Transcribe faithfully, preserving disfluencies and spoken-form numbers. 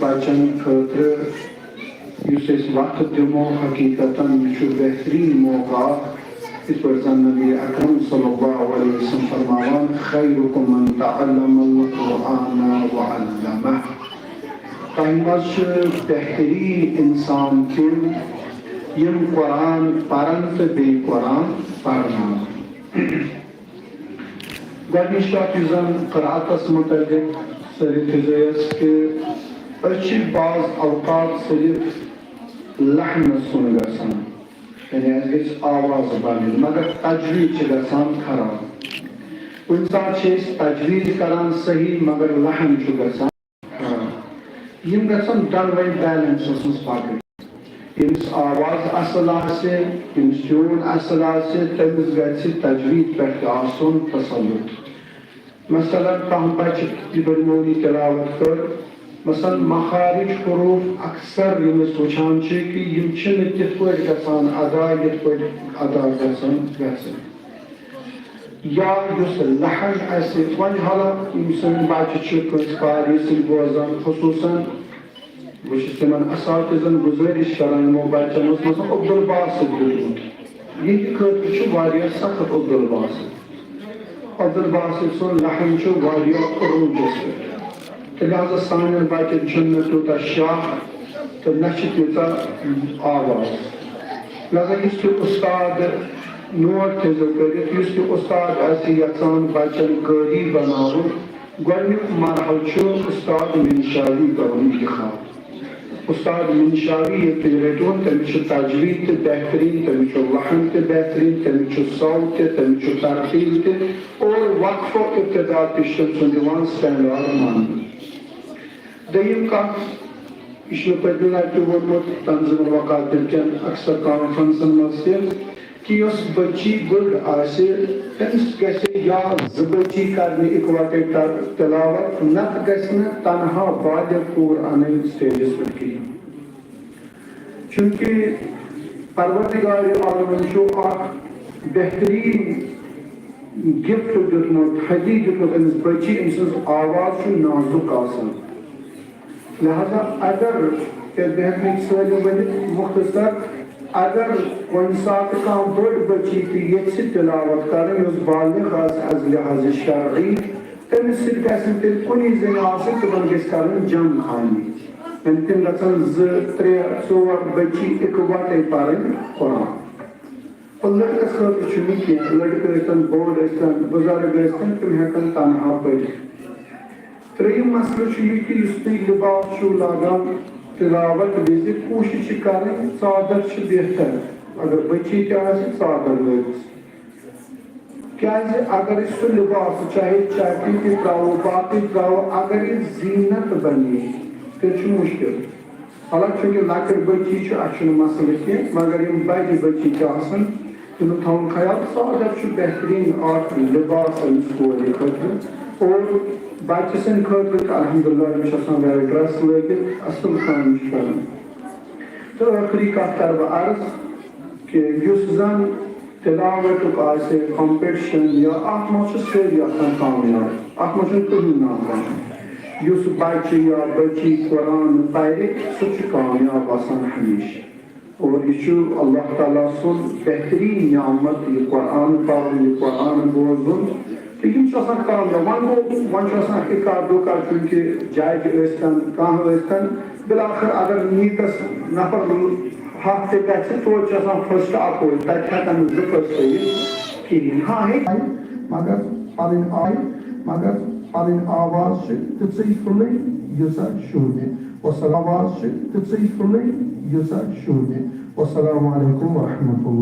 بچن خٲطرٕ یُس أسۍ وقت دِمو، حقیقتاً یہِ چھُ بہتریٖن موقع اکھ۔ یِتھ پٲٹھۍ زن نبی اکرم صلی اللہ علیہ وسلم فرماوان، "خیرکم من تعلم القرآن وعلمہ"۔ تۄہہِ منٛز چھِ بہتریٖن انسان تِم، یِم قرآن پرن تہٕ بیٚیہِ قرآن پرناون۔ گۄڈٕنِچ کتھ، یُس زن قراتس متعلق سٲری تھٲیزیو یس کہِ أسۍ چھِ بعض اوقات صرف لحنس سُن گژھان، یعنی اَسہِ گژھِ آواز بنٕنۍ، مگر تجویٖد چھِ گژھان خراب۔ کُنہِ ساتہٕ چھِ أسۍ تجویٖد کران صحیح، مگر لحن چھُ گژھان خراب۔ یِم گژھن دۄنوَے بیلنسس منٛز پکٕنۍ۔ ییٚمِس آواز اصل آسہِ، ییٚمِس ٹیون اصل آسہِ، تٔمِس گژھِ تجویٖد پٮ۪ٹھ تہِ آسُن تسلط۔ مثلاً، کانٛہہ بچہِ یہِ بٔڑۍ مولوی تلاوت کٔر، مثلاً، مخارج حروف اکثر یِم أسۍ وٕچھان چھِ کہِ یِم چھِنہٕ تِتھ پٲٹھۍ گژھان ادا، یِتھ پٲٹھۍ ادا گژھن گژھٕنۍ۔ یا یُس لحن آسہِ، وۄنۍ حالانکہ یِم سٲنۍ بچہِ چھِ کٲنٛسہِ قاری سٕنٛدۍ بوزان، خصوٗصاً بہٕ چھُس تِمن اساتذن گُزٲرِش کران، یِمو بچن اوس مثلاً عبدالباسط دیُتمُت، یِہنٛدِ خٲطرٕ چھُ واریاہ سخت عبدالباسط۔ عبدالباسط سُنٛد لحن چھُ واریاہ عروٗجس پٮ۪ٹھ، تہٕ لہذا سانٮ۪ن بچن چھُنہٕ نہ تیوٗتاہ شاہ تہٕ نہ چھِ تیٖژاہ آواز۔ لہذا یُس تہِ اُستاد، نوٹ تھٲیزیو کٔرِتھ، یُس تہِ اُستاد آسہِ یژھان بچن قٲری بناوُن، گۄڈٕنیُک مرحلہٕ چھُ اُستاد منشاوی کرُن اِنتِخاب۔ اُستاد منشاوی ییٚلہِ تُہۍ رٔٹِوُن، تٔمِس چھُ تجویٖد تہِ بہتریٖن، تٔمِس چھُ لحن تہِ بہتریٖن، تٔمِس چھُ سَو تہِ، تٔمِس چھُ ترتیٖل تہِ، اور وقفہٕ ابتدا تہِ چھُ تٔمۍ سُنٛد یِوان standard ماننہٕ۔ دوٚیِم کَتھ، یہِ چھُ مےٚ پٔتمہِ لَٹہِ تہِ ووٚنمُت تنظیٖم الوقافَن کٮ۪ن اکثر کانفرنسَن منٛز تہِ، کہِ یۄس بٔچی گٔر آسہِ، تٔمِس گژھِ یا زٕ بٔچی کرنہِ اِکوَٹَے تر-، تلاوت، نتہٕ گژھِ نہٕ تنہا بالغ کوٗر اَنٕنۍ سٹیجَس پٮ۪ٹھ کِہیٖنۍ۔ چوٗنٛکہِ پروردگار عالمَن چھُ اکھ بہتریٖن گفٹ دیُتمُت، ہدیہ دیُتمُت أمِس بٔچی، أمۍ سٕنٛز آواز چھُ نازُک آسان۔ لہذا اگر، تیٚلہِ بہٕ ہٮ۪کہٕ نہٕ سٲلِم ؤنِتھ مختصر، اگر کُنہِ ساتہٕ کانٛہہ بٔڑ بٔچی تہِ یژھِ تلاوت کرٕنۍ، یۄس بالغ آسہِ از لحاظ شرعی، تٔمِس سۭتۍ گژھِ نہٕ تیٚلہِ کُنی زٔنۍ آسٕنۍ، تِمن گژھِ کرٕنۍ جمع خانی۔ یعنی تِم گژھن زٕ، ترٛےٚ، ژور بٔچی اِکوٹے پرٕنۍ قرآن۔ اور لڑکس خٲطرٕ چھُنہٕ کینٛہہ، لڑکہٕ ٲسۍتن، بوٚڑ ٲسۍتن، بُزرگ ٲسۍتن، تِم ہٮ۪کن تنہا پٔرِتھ۔ ترٛیٚیِم مسلہٕ چھُ یہِ کہِ یُس تُہۍ لباس چھِو لاگان تلاوت وِزِ، کوٗشِش چھِ کرٕنۍ، ژادر چھِ بہتر۔ اگر بٔچی تہِ آسہِ، ژادر لٲگِس۔ کیازِ اگر أسۍ سُہ لباس، چاہے چاپی تہِ تراوو، باقٕے تراوو، اگر یہِ زیٖنت بنے، تیٚلہِ چھُ مُشکِل۔ حالانکہ چونکہ لۄکٕٹ بٔچی چھِ، اَتھ چھُنہٕ مسلہٕ کینٛہہ، مگر یِم بجہِ بٔچی چھِ آسان، تِمن تھاوُن خیال، ژادر چھُ بہتریٖن اکھ لباس أمِس کورِ خٲطرٕ۔ اور بچہِ سٕنٛدِ خٲطرٕ تہِ الحمدللہ، أمِس چھِ آسان well dress لٲگِتھ، اصٕل کامہِ چھِ کران۔ تہٕ ٲخری کتھ کرٕ بہٕ عرض کہِ یُس زن تلاوتُک آسہِ competition یا اتھ منٛز چھِ سٲری آسان کامیاب، اتھ منٛز چھُنہٕ کٕہٕنۍ ناکام۔ یُس بچہِ یا بٔچی قرآن پرِ، سُہ چھُ کامیاب آسان ہمیشہِ۔ اور یہِ چھُ اللہ تعالیٰ سُنٛد بہتریٖن نعمت، یہِ قرآن پرُن، یہِ قرآن بوزُن۔ تہٕ یِم چھِ آسان کامیاب۔ وۄنۍ گوٚو، وۄنۍ چھُ آسان اِکا دُکا، چوٗنٛکہِ جج ٲسۍتن، کانٛہہ ٲسۍتن، بِلآخر اگر نیٖکس نفر ہتھ تہِ گژھِ، توتہِ چھُ آسان first اکوے، تتہِ ہٮ۪کن نہٕ زٕ first یِتھ کِہیٖنۍ۔ ہاں، ہیٚکہِ، مگر پنٕنۍ آے، مگر پنٕنۍ آواز چھِ تِژٕے تُلٕنۍ، ییٖژاہ شوٗبہِ۔ وسلام۔ آواز چھِ تِژٕے تُلٕنۍ، ییٖژاہ شوٗبہِ۔ والسلام علیکم ورحمۃ اللہ۔